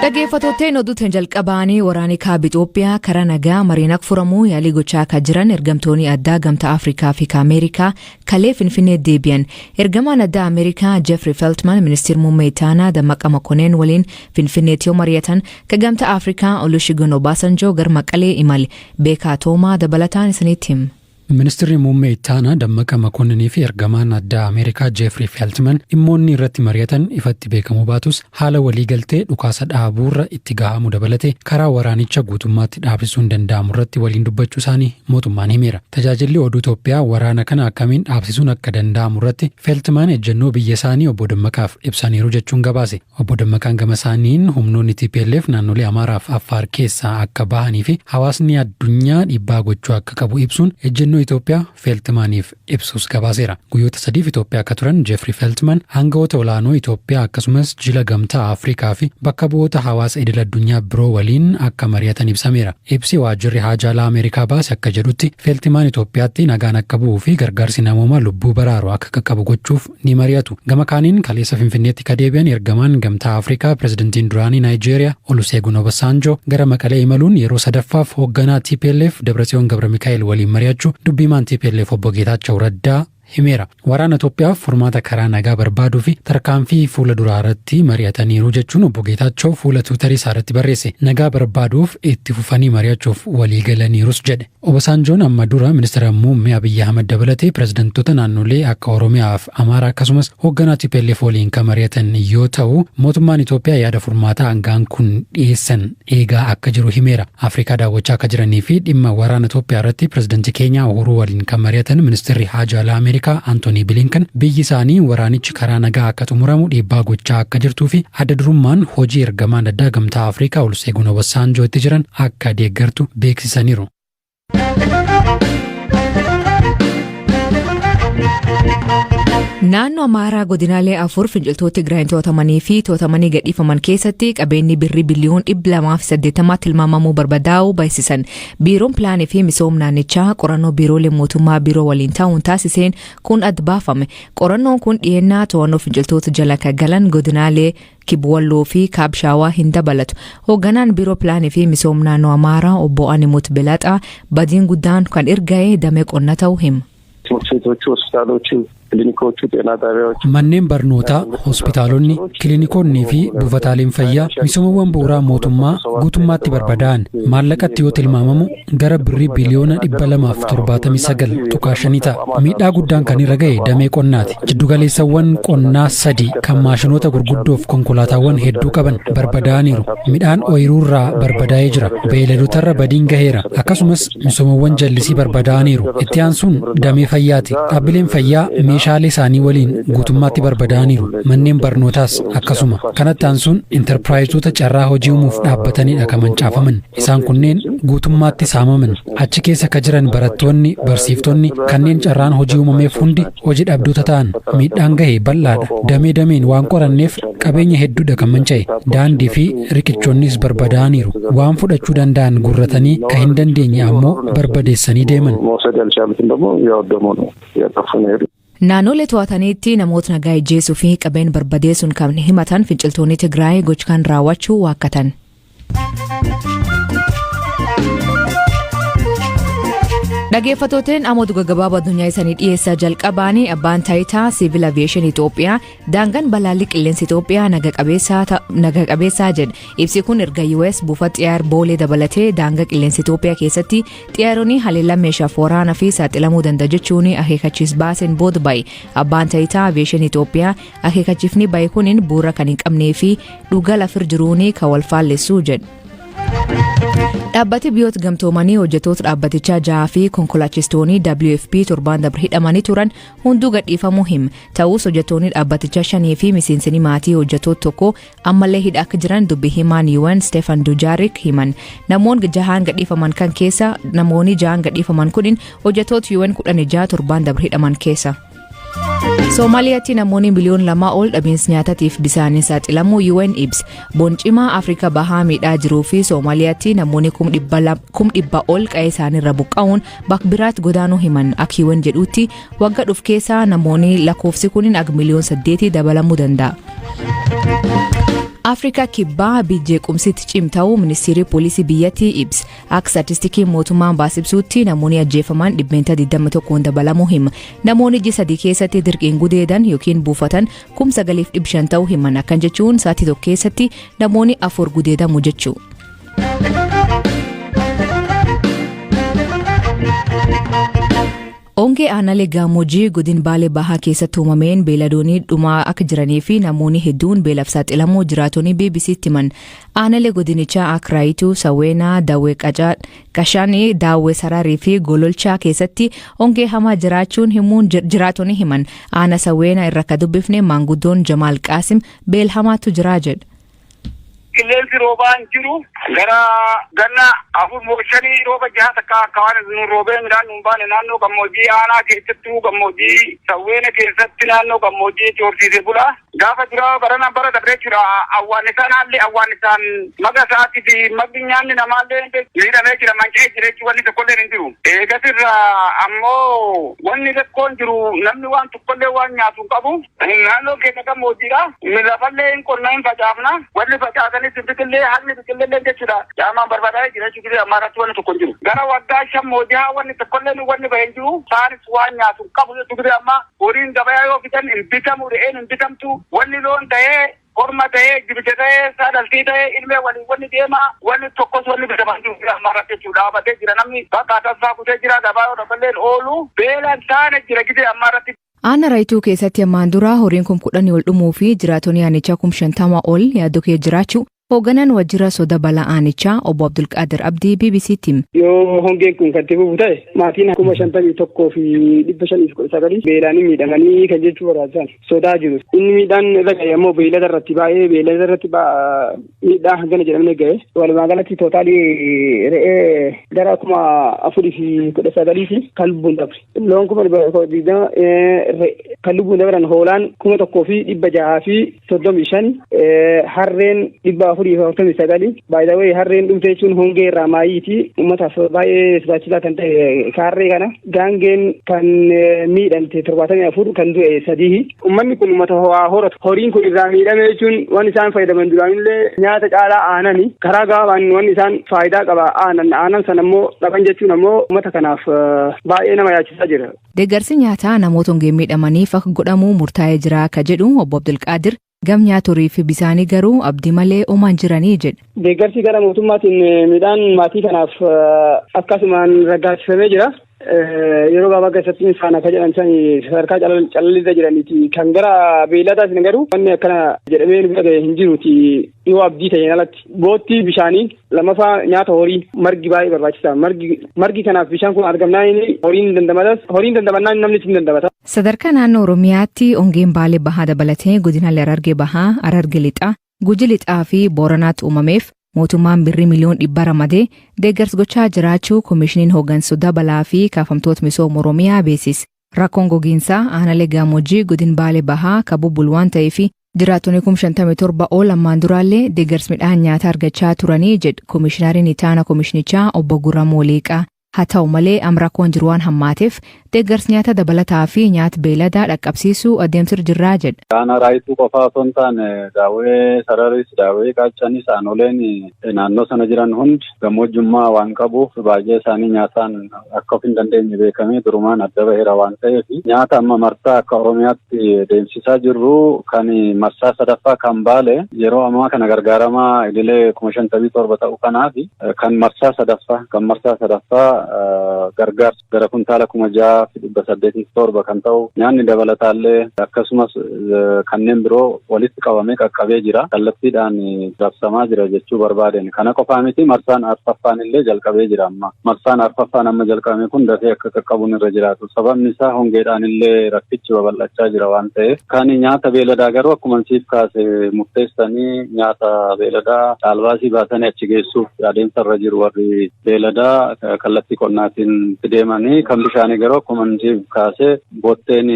Dhaggeeffattootni oduutiin jalqabaanii waraanni kaaba Itoophiyaa karaa nagaa mariin akka furamuu yaalii gochaa akka jiran ergamtoonni addaa gamtaa Afrikaa fi Ameerikaa kalee Finfinnee deebi'an. Ergamaan addaa Ameerikaa Jeffrey Feltman ministeera muummee Itaanaa Dammaqa Mokoneen waliin Finfinneetti yoo mari'atan, ka gamtaa Afrikaa Olusegun Obasanjoo gara Maqalee imale. Beekaa Toomaa dabalataan isinitti hima. Ministeerri muummee Ittaanaa Dammaqa Mokonninii fi ergamaan addaa Ameerikaa Jeefrii Feltman dhimmoonni irratti mari'atan ifatti beekamuu baatus, haala waliigaltee dhukaasa dhaabuurra itti gahamuu dabalatee karaa waraanicha guutummaatti dhaabsisuun danda'amu irratti waliin dubbachuu isaanii mootummaan himeera. Tajaajilli oduu Itoophiyaa waraana kana akkamiin dhaabsisuun akka danda'amu irratti Feltman ejjennoo biyya isaanii obbo Dammaqaaf ibsaniiru jechuun gabaase. Obbo Dammaqaan gama isaaniin humnoonni TPLF naannolee Amaaraa fi Affaar keessaa akka bahanii fi hawaasni addunyaa dhiibbaa gochuu akka qabu ibsuun ejjennoo Itoophiyaa Feltmaaniif ibsuus gabaaseera. Guyyoota 3f Itoophiyaa akka turan Jeefrii Feltman aangawoota olaanoo Itoophiyaa akkasumas jila gamtaa Afrikaa fi bakka bu'oota hawaasa idil addunyaa biroo waliin akka mari'atan ibsameera. Ibsi waajjirri haajaa alaa Ameerikaa baase akka jedhutti, Feltmaan Itoophiyaatti nagaan akka bu'uu fi gargaarsi namoomaa lubbuu baraaru akka qaqqabu gochuuf ni mari'atu. Gama kaaniin kaleessa Finfinneetti ka deebi'an ergamaan gamtaa Afrikaa pirezidantiin duraanii Naayijeeriyaa Oluseegun Obasaanjoo gara Maqalee imaluun yeroo sadaffaaf hoogganaa TPLF Dabratsiyoon Gabra waliin mari'achuu dubbiimaan TPLF obbo Geetaachoo Raddaa himeera. Waraana Itoophiyaaf furmaata karaa nagaa barbaaduu fi tarkaanfii fuula duraa irratti mari'ataniiru jechuun obbo Geetaachoo fuula Tiwiitarii isaa irratti barreesse. Nagaa barbaaduuf itti fufanii mari'achuuf walii galaniirus jedhe. Obasaanjoon amma dura ministeera muummee Abiyyi Ahmad dabalatee pirezidantoota naannolee akka Oromiyaa fi Amaaraa akkasumas hoogganaa TPLF waliin kan mari'atan yoo ta'u, mootummaan Itoophiyaa yaada furmaataa hangaan kun dhiyeessan eegaa akka jiru himeera. Afrikaa daawwachaa akka jiranii fi dhimma waraana Itoophiyaa irratti pirezidantii Keenyaa Uhuruu waliin kan mari'atan ministeerri haajaa alaa Ameerikaa Antoonii Bilinkan biyyi isaanii waraanichi karaa nagaa akka xumuramu dhiibbaa gochaa akka jirtuu fi adda durummaan hojii ergamaan addaa gamtaa Afrikaa Oluseegun Obasaanjoo itti jiran akka deeggartu beeksisaniiru. Naannoo Amaaraa godinaalee afur finciltoota Tigraayin to'atamanii fi to'atamanii gadhiifaman keessatti qabeenyi birrii biliyoon 280 tilmaamamuu barbadaa'uu beeksisan. Biiroon Pilaanii fi Misooma naannichaa qorannoo biiroolee mootummaa biiroo waliin ta'uun taasiseen kun adda baafame. Qorannoon kun dhiyeenyaa to'annoo finciltoota jala kan galan godinaalee Kibba Walloo fi Kaab Shaawaa hin dabalatu. Hoogganaan biiroo pilaanii fi misooma naannoo Amaaraa obbo Animut Bilaxaa badiin guddaan kan erga'e damee qonna ta'uu hima. ትምህርት ቤቶቹ፣ ሆስፒታሎቹ፣ ክሊኒኮቹ፣ ጤና ጣቢያዎቹ Manneen barnootaa, hospitaalonni, kilinikoonnii fi buufataaleen fayyaa misoomawwan bu'uuraa mootummaa guutummaatti barbadaa'an. Maallaqatti yoo tilmaamamu gara birrii biliyoona 279.5 ta'a. Miidhaa guddaan kan irra ga'e damee qonnaati. Jiddugaleessawwan qonnaa sadi kan maashinoota gurguddoof konkolaataawwan hedduu qaban barbadaa'aniiru. Midhaan ooyiruurraa barbadaa'ee jira. Beeyladotarra badiin gaheera. Akkasumas misoomawwan jallisii barbadaa'aniiru. Itti aansuun damee fayyaati. Dhaabbileen fayyaa meeshaalee isaanii waliin guutummaatti barbadaa'aniiru. Manneen barnootaas akkasuma. Kanatti aansuun intarpiraayizoota carraa hojii uumuuf dhaabbatanidha kan mancaafaman. Isaan kunneen guutummaatti saamaman. Achi keessa ka jiran barattoonni, barsiiftonni, kanneen carraan hojii uumameef hundi hojii dhabdoota ta'an. Miidhaan gahe bal'aadha. Damee dameen waan qoranneef qabeenya hedduudha kan manca'e. Daandii fi riqichoonnis barbadaa'aniiru. Waan fudhachuu danda'an guurratanii ka hin dandeenye ammoo barbadeessanii deeman. መውሰድ ያልቻሉትን ደግሞ እያወደሙ ነው እያጠፉ ነው የሄዱት። Naannolee to'ataniitti namoota nagaa ijjeesuu fi qabeen barbadeessuun kan himatan finciltoonni Tigraay gocha kan raawwachuu waakkatan. Dhaggeeffattooteen amma oduu gaggabaaboo addunyaa isanii dhiyeessaa jalqabaanii abbaan taayitaa siivil aviyeeshinii Itoophiyaa daangaan balaalii qilleensa Itoophiyaa naga qabeessaa jedhe. Ibsi kun erga US buufata xiyyaara Boolee dabalatee daangaa qilleensa Itoophiyaa keessatti xiyyaaronni haleellaa meeshaaf waraanaa fi saaxilamuu danda'a jechuun akeekkachiis baaseen booda ba'e. Abbaan taayitaa aviyeeshinii Itoophiyaa akeekkachiifni ba'e kunin bu'uura kan hin qabnee fi dhugaa lafir jiruun kan wal faallessu jedhe. Dhaabbati biyyoota gamtoomanii hojjettoota dhaabbatichaa jaha fi konkolaachistoonni WFP torbaan dabre hidhamanii turan hunduu gadhiifamuu hima. Ta'us hojjettoonni dhaabbatichaa shanii fi miseensonni maatii hojjettoota tokko ammallee hidha akka jiran dubbi himaan UN Stefan Dujarric himan. Namoonni jahaan gadhiifaman kan keessa namoonni jahaan gadhiifaman kunin hojjettoota UN 16 torbaan dabre hidhaman keessa. Soomaaliyaatti namoonni miliyoona 2 ol dhabiinsa nyaatatiif bisaaniin saaxilamuu UN ibsa. Bon cimaa Afrikaa Bahaa miidhaa jiruu fi Soomaaliyaatti namoonni 100,000 ol qa'ee isaaniirra buqqa'uun bakka biraatti godaanuu himan. Akka UN jedhutti, waggaa dhufu keessaa namoonni lakkoofsi kun aga miliyoona 8 dabalamuu danda'a. Afrikaa Kibbaa jeequmsitti cimta'uu ministeerri poolisii biyyattii ibsa. Akka staatistikii mootummaan baasibsuutti, namoonni ajjeefaman 21% dabalamuu hima. Namoonni ji'a 3 keessatti dirqiin gudeedan yookiin buufatan 9,500 ta'uu himan. Akkan jechuun sa'aatii tokko keessatti namoonni afur gudeedamu jechuudha. Hongee aanaalee Gammoojjii godin Baalee Bahaa keessatti uumameen beeyladoonni dhumaa akka jiranii fi namoonni hedduun beelaaf saaxilamuu jiraatonni BBC'tti himan. Aanaalee godinichaa akka Raayituu, Sawweenaa, Daawwee Qashaanii, Daawwee Sararii fi Gololchaa keessatti hongee hamaa jiraachuun himuun jiraatonni himan. Aana Sawweenaa irra akka dubbifne, maanguddoon Jamaal Qaasim beel hamaatu jiraa jedha. Qilleensi roobaan jiru gara ganna afur moo shanii, rooba jaha takka akka waan nu roobee midhaan nu baane. Naannoo gammoojjii aanaa keessattuu, gammoojjii Sawweena keessatti, naannoo gammoojjii horsiise bula. Gaafa dura barana bara dabree jira, awwaannisaan haalli awwaannisaan maga isaatii fi magni nyaanni namaallee miidhamee jira, manca'ee jira jechuun wanni tokkollee hin jiru. Eegasirra ammoo wanni rakkoon jiru, namni waan tokkollee waan nyaatu hin qabu. Naannoo keenya gammoojjiidha. Lafallee hin qonna, hin facaafna. Wanni facaasanis hin biqillee, haqni biqillee jechuudha. Caamaan barbadaa'ee jira jechuudha, ammaa irratti wanni tokko hin jiru. Gara waggaa 5 moo 6 wanni tokkollee wanni bahe hin jiru. Saanis waan nyaatu hin qabu jechuudha. Amma horiin gabayaa yoo fidan hin bitamu, re'een hin bitamtu. Wanni loon ta'ee, korma ta'ee, jibicha ta'ee, saadaltii ta'ee, ilmee waliin wanni deema, wanni tokkos wanni bitamaa jiru jira amma irratti jechuudha. Dhaabatee jira, namni bakka tasaa kutee jira, gabaa yoo dhaqalleen oolu beelaan taane jira gidee amma irratti. Aanaa Raayituu keessatti ammaan dura horiin 10,000 ol dhumuu fi jiraatonni aanichaa 50,000 ol yaaddoo keessa jiraachuu hoogganaan waajjira soda balaa aanichaa obbo Abdulqaadir Abdii BBC'tti hime. Yoo hongeen kun kan itti fufu ta'e, maatiin 51,519 beelaan miidhamanii kan jechuu barbaachisan sodaa jiru. Inni miidhaan irra ga'e ammoo beeylada irratti, baay'ee beeylada irratti miidhaa hangana jedhamne ga'e. Walumaa galatti total re'ee gara 4,019fi kan lubbuun dabre. Loon 120,000 kan lubbuun dabran, hoolaan 1,635, harreen 449. Baay'ee harreen dhumte jechuun hongee irraa maayiiti. Uummataaf baay'ee sodaachisaa kan ta'e harree kana. Gaangeen kan miidhamte 74, kan du'e sadii. Uummanni kun uummata waa horatu. Horiin kun irraa miidhame jechuun waan isaan fayyadaman duraanillee nyaata caalaa aanani. Karaa gabaabaan waan isaan faayidaa qaba aanan, aanan sana immoo dhaban jechuun ammoo uummata kanaaf baay'ee nama yaachisaa jira. Deeggarsi nyaataa namoota hongeen miidhamaniif akka godhamu murtaa'ee jira akka jedhu obbo Abdulqaadir, gam nyaata horii fi bisaanii garuu abdii malee uumaan jiranii jedha. Deeggarsi gara mootummaatiin midhaan maatii kanaaf akkasumaan raggaasifamee jira. Yeroo gabaabaa keessatti faana akka jedhan san sadarkaa calalliirra jiraniiti. Kan gara beeyladaas garuu wanni akkana jedhamee nu bira ga'e hin jiruuti, yoo abdii ta'een alatti. Boottii bishaanii, lammaffaa nyaata horii, margi baay'ee barbaachisaa. Margi kanaaf bishaan kun argamnaan horiin dandamatas, horiin dandamannaan namni hin dandamata. Sadarkaa naannoo Oromiyaatti hongeen Baalee Bahaa dabalatee godinaalee Harargee Bahaa, Harargee Lixaa, Guji Lixaa fi Booranaatti uumameef mootummaan birrii miliyoona 100 ramadee deeggarsa gochaa jiraachuu Koomishiniin Hooggansa Balaa fi Kaafamtoota Misooma Oromiyaa beeksise. Rakkoon gogiinsaa aanaalee gammoojjii godin Baalee Bahaa kan bubbulu waan ta'eef, jiraattonni 57,000 ol ammaan duraallee deeggarsa midhaan nyaataa argachaa turanii jedhu Koomishinariin Itaana Koomishinichaa obbo Gurramoo Liiqaa. Haa ta'u malee, amma rakkoon jiru waan hammaateef deeggarsa nyaata dabalataa fi nyaata beeyladaa dhaqqabsiisuu adeemsirra jirraa jedha. Aanaa Raayituu qofaa osoo hin taane, Daawwee Sararis, Daawwee Qaacanis, aanoleen naannoo sana jiran hundi gammoojjummaa waan qabuuf baay'ee isaanii nyaataan akka of hin dandeenye beekamee durumaan adda baheera waan ta'eef, nyaata amma marsaa akka Oromiyaatti deemsisaa jirru kan marsaa sadaffaa kan Baale yeroo ammaa kana gargaaramaa idilee 57,000 ta'u kanaaf kan marsaa sadaffaa gargaarsa gara kuntaala 6,807 kan ta'u, nyaanni dabalataallee akkasumas kanneen biroo walitti qabamee qaqqabee jira. Kallattiidhaan raabsamaa jira jechuu barbaaden. Kana qofaa miti, marsaan arfaffaan illee jalqabee jira amma. Marsaan arfaffaan amma jalqabame kun dafee akka qaqqabuun irra jiraatu. Sababni isaa hongeedhaan illee rakkichi babal'achaa jira waan ta'eef. Kan nyaata beeladaa garuu akkuma siif kaase murteessanii nyaata beeladaa caalbaasii baasanii achi geessuuf adeemsa irra jiru, warri beeladaa kallattii Kallattii qonnaatiin deemanii kan bishaanii garuu akkuma inni kaasee botteen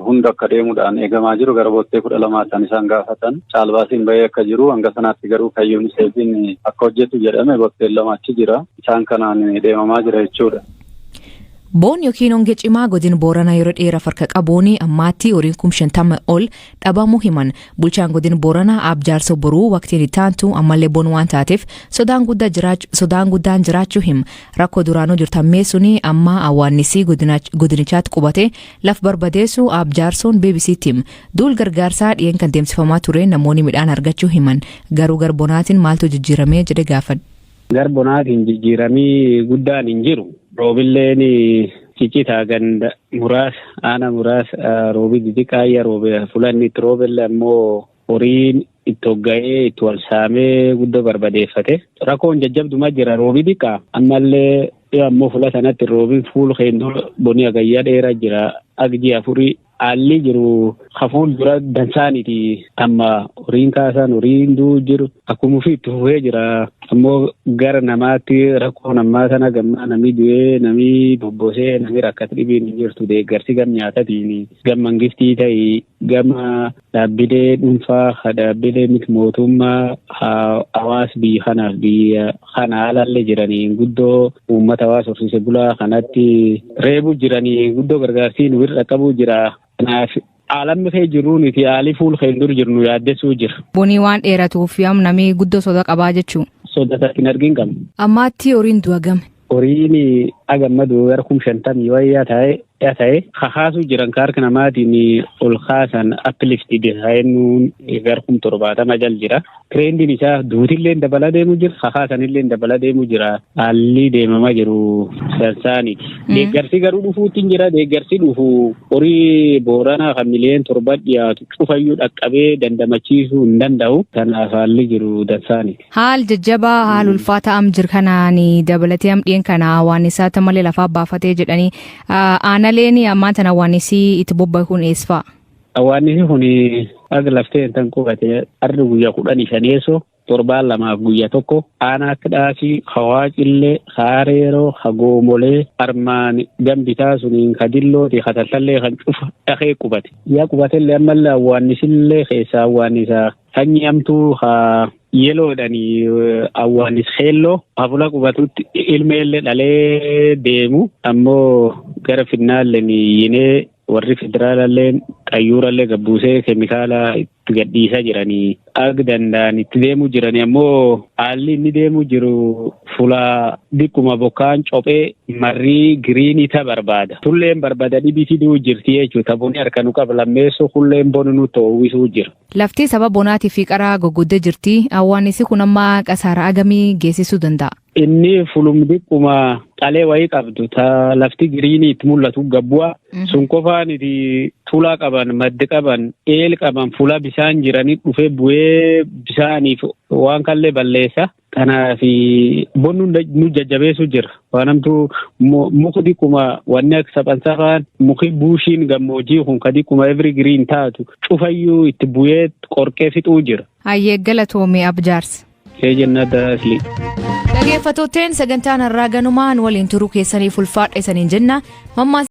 hunda akka deemuudhaan eegamaa jiru gara bottee 12 kan isaan gaafatan caalbaasiin bahee akka jiru hanga sanaatti garuu kan UNICEFin akka hojjetu jedhame botteen 2 achi jira isaan kanaan deemamaa jira jechuudha. Boon yookiin hongee cimaa godin Booranaa yeroo dheeraaf harka qabuun ammaatti horiin 50,000 ol dhabamuu himan. Bulchaan godin Booranaa Aab Jaarsoo Boruu waqtiin itti aantu ammallee boon waan taateef sodaan guddaan jiraachuu hima. Rakkoo duraanuu jirtammeessuun amma awwaannisii godinichaatti qubate laf barbadeessu Aab Jaarsoon BBCtti hima. Duul gargaarsaa dhiyeen kan deemsifamaa ture namoonni midhaan argachuu himan. Garuu garbonaatiin maaltu jijjiiramee jedhe gaafadha. Garbonaatiin jijjiiramii guddaan hin jiru. Roobilleen ciccitaa ganda muraasa aana muraasa roobi xixiqqaayya roobe fulanni itti roobellee ammoo horiin itti hogga'ee itti wal saamee guddoo barbadeeffate. Rakkoon jajjabduma jira roobi xiqqaa ammallee ammoo fula sanatti roobiin fuul keendoo bonii hagayyaa dheeraa jira agji afurii haalli jiru hafuul dura dansaaniti amma horiin kaasaan horiin duu jiru akkuma ofii itti fufee jira ammoo gara namaatti rakkoon ammaa sana gammaa namni du'ee namni bobbosee namni rakkate dhibiin hin jirtu deeggarsi gam nyaatatiin gam mangistii ta'e gama dhaabbilee dhuunfaa dhaabbilee miti mootummaa hawaas biyya kanaaf biyya kana haalallee jiranii guddoo uummata hawaasa horsiise bulaa kanatti reebuu jiranii guddoo gargaarsiin wirra qabuu jira. Kanaaf aalamni kee jiruun fi haalli fuul kee dur jirnu yaaddessuu jira. Bonii waan dheeratuuf namni guddoo soda qabaa jechuun. Soda hin argin qabnu. Ammaatti horiin du'a game. Horiin agammadu gara 50,000 wayyaa ta'e kakaasuu jiran ka harka namaatiin ol kaasan uplifted ta'ennuun gara 70,000 jal jira. Trendiin isaa duutillee dabalaa deemuu jira kakaasanillee dabalaa deemuu jira haalli deemamaa jiru sansaaniti. Deeggarsi garuu dhufuutti hin jira deeggarsi dhufu horii Booranaa kan 7 miliyoon dhiyaatu cufayyuu dhaqqabee dandamachiisuu hin danda'u. Kanaaf haalli jiru dansaaniti. Haal jajjabaa haal ulfaataa am jir kanaan dabalatee am dhiyeen kana waan isaata malee lafaa baafatee jedhanii aanaleen ammaan tana waan isii itti bobba'e kun eessa fa'a? Hawaannisi kun aga laftee tan qubate arri guyyaa 15 torbaan lamaaf guyyaa tokko aanaa akka dhaasii hawaacillee haareeroo hagoomolee armaan gambitaa suniin kadillooti kataltallee kan cufa dhaqee qubate. Yaa qubatellee ammallee hawaannisillee keessaa hawaannisa sanyii hamtuu haa yeloodhanii awwaanis keelloo hafula qubatutti ilmeellee dhalee deemu ammoo gara finnaallee yinee warri federaalallee xayyuurallee gabbuusee keemikaala itti gadhiisaa jiranii akka danda'an itti deemuu jiranii ammoo haalli inni deemuu jiru fuula diqquma bokkaan cophee marrii giriinii ta barbaada. Tulleen barbaada dhibii fiduu jirti jechuudha. Taboonni harka nu qaba lammeessoo kulleen bonu nu to'uwisuu jira. Lafti saba bonaatii fi qaraa goggoddee jirti. Hawaannisi kun amma qasaara agamii geessisuu danda'a. Inni fulum diqquma qalee wayii qabdu ta lafti giriinii itti mul'atu gabbu'a. Sun qofaan itti tulaa qaban maddi qaban eel qaban fuula bisaan jiranii dhufee bu'ee bisaaniif waan kallee balleessa. Kanaaf bonnu nu jajjabeessu jira. Waan hamtuu muki diqquma wanni akka saphansafaan muki buushiin gammoojjii kun ka diqquma every green taatu cufayyuu itti bu'ee qorqee fixuu jira. Hayyee galatoomii Abjaarsa. Kee jenna daasli. Dhaggeeffattootteen sagantaan har'aa ganumaan waliin turuu keessaniif ulfaadha isaniin jenna. Mammaa